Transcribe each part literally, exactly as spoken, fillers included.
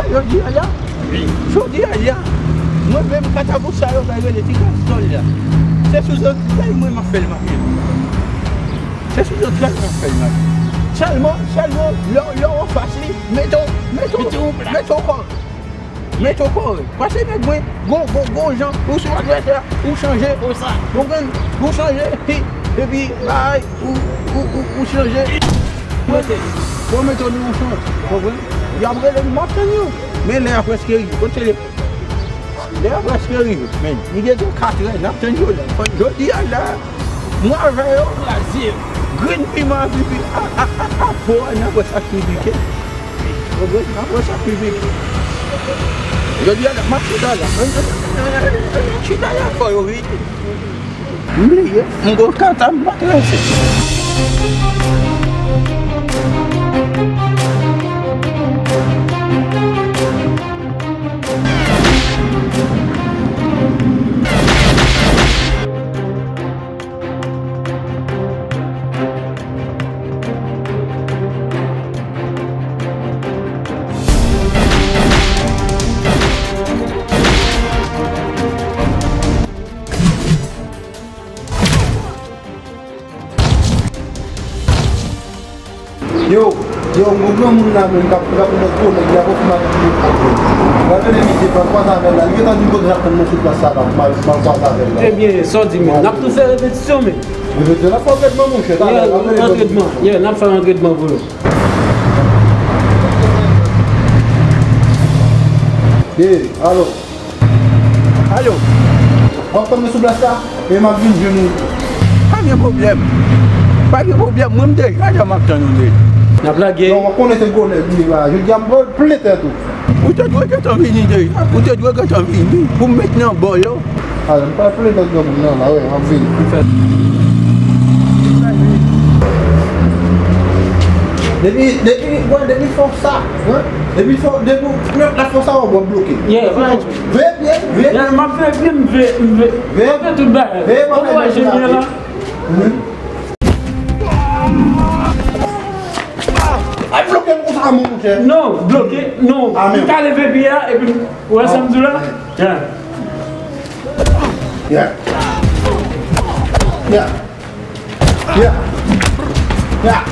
Jodi a la, jodi a la, mwen menm katapot sa yo bay rele ti kastòl la. Se sou zantray mwen m ap fè l mache. Se sou zantray mwen m ap fè l mache. Sèlman, sèlman, lè, lè w anfas li, mete w, mete w, mete w kò. Mete w kò. Paske nèg mwen, gon, gon, gon jan, ou sou advèsè, ou chanje. Konprann? Ou chanje, epi, bay, ou, ou, ou, ou chanje. Mete. Bon, mete w nan yon chans. Konprann? Y ap rele m, m ap tann yo. Men lè a prèske rive. Kote telefòn? Lè a prèske rive. Men, li gentan katrè, n ap tann yo la. Jodi a la, mwen avè yo. Kraze. Grenn piman a pipi. A, a, a, a, po a, n ap wè sa k pi pike. Konprann? N ap wè sa k pi pike. Jodi a la, m ap chita la. Chita la, fò yo vini. M bliye, m gon kata m pa travèse. Yo, yo, yon granmoun la menm k ap, k ap mèt gwo nèg la, konfime avèk li. Gade li, misye, m al kwaze avè l la. Li gentan di m kote l ap tann mwen sou plas sa la, m al, m al kwaze avè l la. Ebyen, sa w di menm? N ap tou fè repetisyon, men. Repetisyon, n ap fè antrenman, monchè, talè, n ap fè antrenman. Yeah, n ap fè antrenman pou yo. Hey, alo. Alo. W ap tann mwen sou plas la? E m ap vin jwenn ou. Pa gen pwoblèm. Pa gen pwoblèm. Mwen, m deja la, m ap tann ou deja. N ap lage. Non, w konnen se gwo nèg li ye la. Jodi a, m pral plen tèt ou. Ou te dwe gentan vini deja. Ou te dwe gentan vini. Pou m met nan bò yo. A, m pral plen tèt granmoun nan la, wi, m ap vini. Depi, depi, wè, depi fò sa, hein? Depi fò, depi w, lè fò sa, w ap bloke. Yeah, right. Veye byen, veye byen. Yeah, m ap veye byen, m veye, m veye. Veye. M ap veye tout bagay. Veye, m ap veye tout bagay. Ou wè jeni an la? Mhm. Ay, bloke m konsa, mon chè. Non, bloke, non. Ah, men. M ka leve pye a, epi, ou wè sa m di w la? Yeah. Yeah. Yeah. Yeah. Yeah.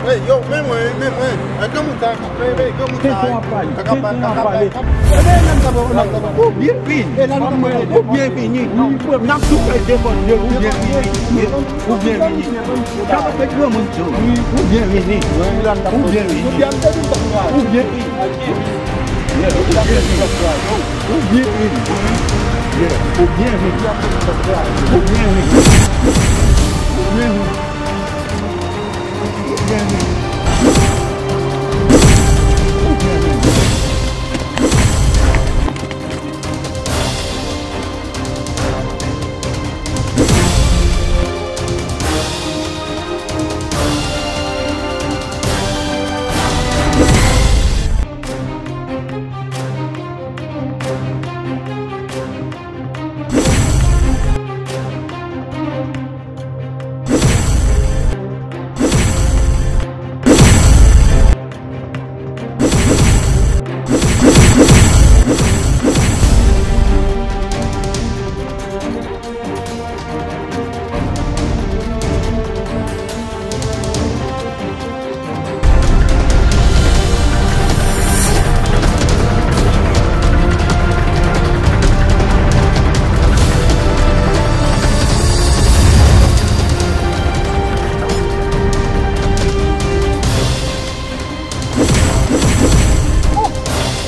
Hey, yo, men mwen, men mwen. Ay, granmoun sa, men, men, granmoun sa. Tenten w ap pale, tenten w ap pale. Ou byen vini. Ou byen vini. N ap tou fè defann yo. Ou byen vini. Ou byen vini. Ou ta fè granmoun tou. Ou byen vini. Ou byen vini. Ou byen vini. Yeah, ou byen vini. Ou byen vini. Yeah, ou byen vini. Ou byen vini. Ou byen vini. Ou byen vini. Ou byen vini.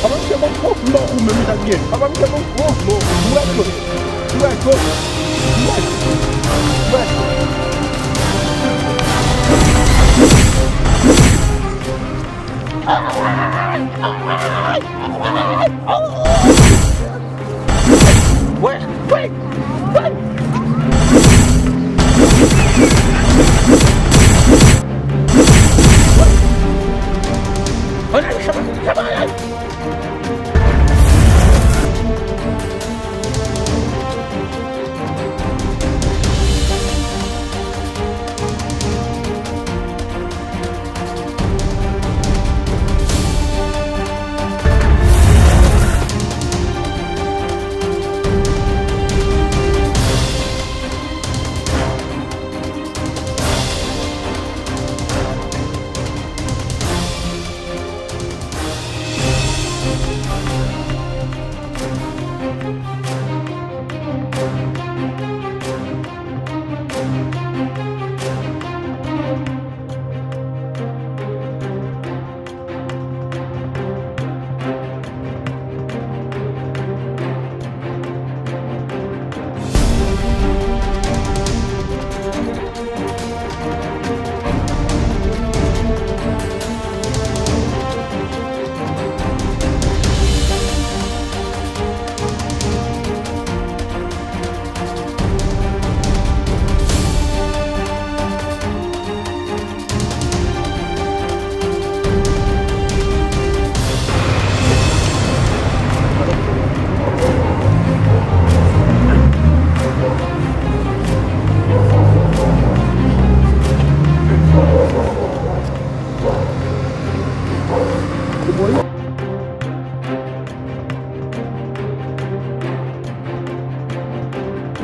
Papa misye bon, bon, bon, ou menm, sa byen. Papa misye bon, bon, bon, ou wè, ou wè, ou wè, ou wè. Wè, wè, wè. Ann ale, chapa, chapa, ann ale.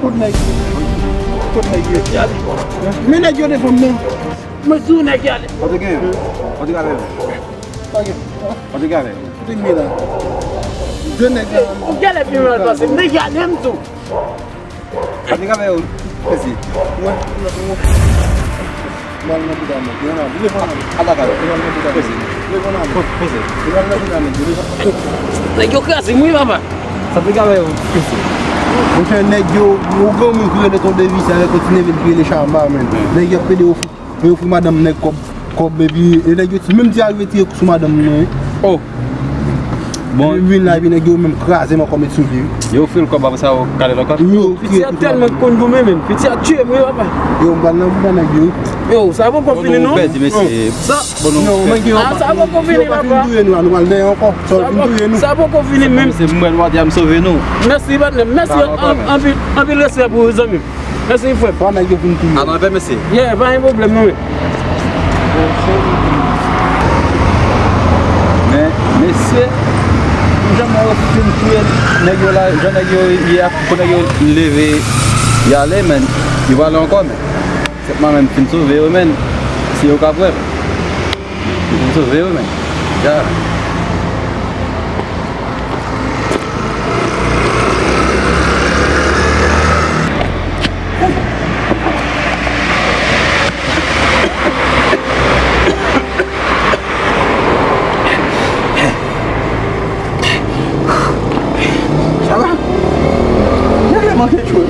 Kot nèg yo? Kot nèg yo? Men nèg yo devan m nan. Mwen di w nèg yo ale. Kote gen yo? Kote gen yo? Kote gen yo? Kote gen yo? De nèg la. Ou gade pi mal pase m. Nèg yo ale m tou. Kote gen yo? Pese. Mwen, mwen, mwen. Mwen al nan pita mwen. Mwen al nan pita mwen. Pese. Mwen al nan pita mwen. Nèg yo kraze m wi papa. Sa te gade yo. Monchè, nèg yo, yon granmoun ki rele Ton Devis avèk yon ti neve l ki rele Chama, men. Nèg yo ap pede ofri, yo ofri madanm nèg kòb, kòb, epi, e nèg yo ti, menm ti arive tire kou sou madanm mwen. Oh. Bon. Li vin la, epi nèg yo menm kraze m ankò met sou li. Yo ofri l kòb, apre sa, yo kale l ankò. Yo, piti a tèlman konn goumen, men. Piti a tiye m wi papa. Yo, m pral nan bouda nèg yo. Yo, sa poko fini non. Pèdi, mesye. Sa, bon, non, men gen yon sa poko fini papa. Fin touye nou, nou pral dèyè ankò. Sa fin touye nou. Sa poko fini menm. Se mwen, nou a di a m sove nou. Mèsi patnè, mèsi anpil, anpil respè pou ou zanmi m. Mèsi frè m. Pandan yo fin touye. Avan fè mesye. Yeah, pa gen pwoblèm non men. Men mesye, m janm wè yo fin touye nèg yo la, jan nèg yo ye a, pou nèg yo leve y ale, men yo pral ankò, men. Sèt manman m fin sove yo, men. Si yo ka pran m. Fin sove yo, men. Ya. Sa va? Nèg la manke tchwe.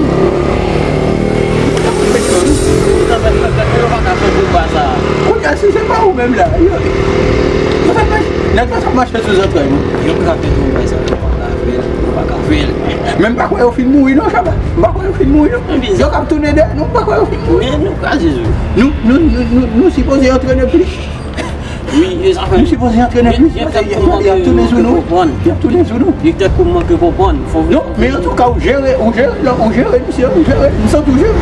Nèg la manke tchwe. Ou ta fè kaka, ou pa ka fè gwo pa sa. Kounye a, si se pa ou menm la, yo, yo t ap mache, nèg la t ap mache sou zantray mwen. Yo pa ka fè gwo pa sa, yo pa ka fè l, yo pa ka fè l. Men m pa kwè yo fin mouri non, Chaba. M pa kwè yo fin mouri non. Yo k ap tounen dèyè nou, m pa kwè yo fin mouri. Men nou kraze zo. Nou, nou, nou, nou, nou sipoze antrene plis. Wi, e sa fè. Nou sipoze antrene plis, paske y ap, y ap tounen sou nou. Y ap tounen sou nou. Li tèt kou manke konprann. Non, men antouka, ou jere, ou jere, ou jere, misye, ou jere, m santi w jere.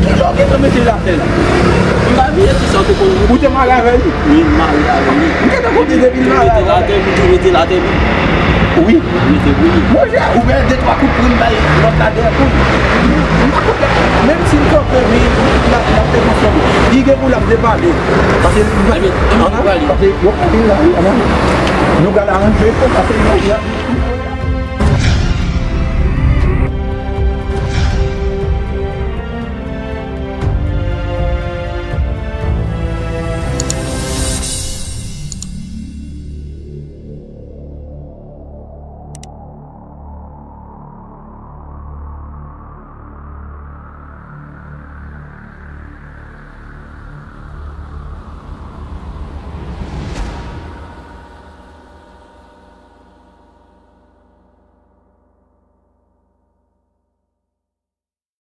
Ki lè w gentan mete l atè la? M pa bliye kisa w te konn di. Ou te mare avè li? Wi, m mare avè li. M gentan konnen depi l mare avè li. Mete l atè, m tou mete l atè tou. Wi. Mete wi. Monchè, ou gen de twa kout pwen bay lòt la dèyè kou. M pa konn, menm si l kanpe, men l ap, l ap te konsantre. Li gen pou l ap depale. Paske li, paske yo pale la, wi, ann ale. Nou pral aranje yo, paske yo, yo,